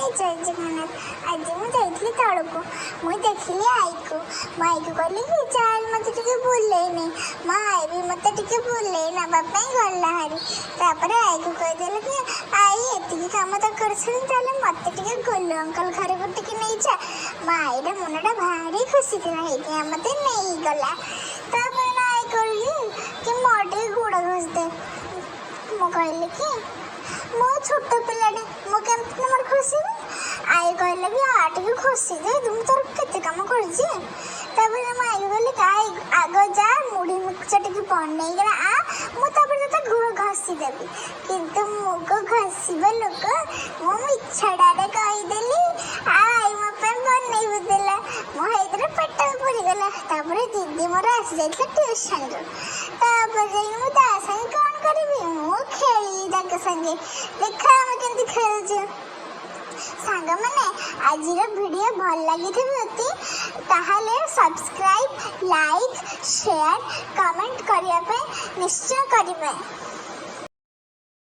ଜୟ ଜଗନ୍ନାଥ। ଆଜି ମୁଁ ଯାଇଥିଲି ତଳକୁ। ମୁଁ ଦେଖିଲି ଆଈକୁ। ମୋ ଆଈକୁ କହିଲି କି ଚାଲ, ମୋତେ ଟିକେ ବୁଲେଇ ନେ। ମୋ ଆଈ ବି ମୋତେ ଟିକେ ବୁଲେଇ ନେବା ପାଇଁ ଗଲା ହାରି। ତାପରେ ଆଈକୁ କହିଦେଲି କି ଆଈ, ଏତିକି କାମ ତ କରୁଛନ୍ତି, ତାହେଲେ ମୋତେ ଟିକେ ଗୋଲୁ ଅଙ୍କଲ ଘରକୁ ଟିକେ ନେଇଯା। ମୋ ଆଈର ମନଟା ଭାରି ଖୁସି ଥିଲା, ହେଇଥିପାଇଁ ମୋତେ ନେଇଗଲା। ତାପରେ ନା ଆଈ କହିଲି କି ମୋର ଟିକେ ଗୋଡ଼ ଘଷିଦେ। ମୁଁ କହିଲି କି ମୁଁ ଛୋଟ ପିଲାଟେ, ମୁଁ କେମିତି ତୁମର ଘଷିବି? ଆଈ କହିଲେ କି ଆ, ଟିକେ ଘଷିଦେ, ମୁଁ ତୋର କେତେ କାମ କରୁଛି। ତାପରେ ମୋ ଆଈ କହିଲି, ଆଈ, ଆଗ ଯା, ମୁଢ଼ି ମିକ୍ସଚର ଟିକେ ବନେଇକିନା ଆ, ମୁଁ ତାପରେ ତୋତେ ଘଷିଦେବି। କିନ୍ତୁ ମୁଁ ଘଷିବ ଲୋକ, ମୁଁ ମିଛଟାରେ କହିଦେଲି। ଆଈ ମୋ ପାଇଁ ବନେଇ ଦେଲା, ମୋ ହେଇଥିରେ ପେଟ ପୁରିଗଲା। ତାପରେ ଦିଦି ମୋର ଆସିଯାଇଥିଲା ଟ୍ୟୁସନରୁ। ତାପରେ ଯାଇକି ମୁଁ ତା ସାଙ୍ଗେ କ'ଣ କରିବି? ମୁଁ ଖେଳିଲି ତାଙ୍କ ସାଙ୍ଗେ। ଦେଖ ଆମେ କେମିତି ଖେଳୁଛୁ। ସାଙ୍ଗମାନେ, ଆଜିର ଭିଡ଼ିଓ ଭଲ ଲାଗିଥିବ ଯଦି, ତାହେଲେ ସବସ୍କ୍ରାଇବ୍, ଲାଇକ୍, ସେୟାର, କମେଣ୍ଟ କରିବା ପାଇଁ ନିଶ୍ଚୟ କରିବେ।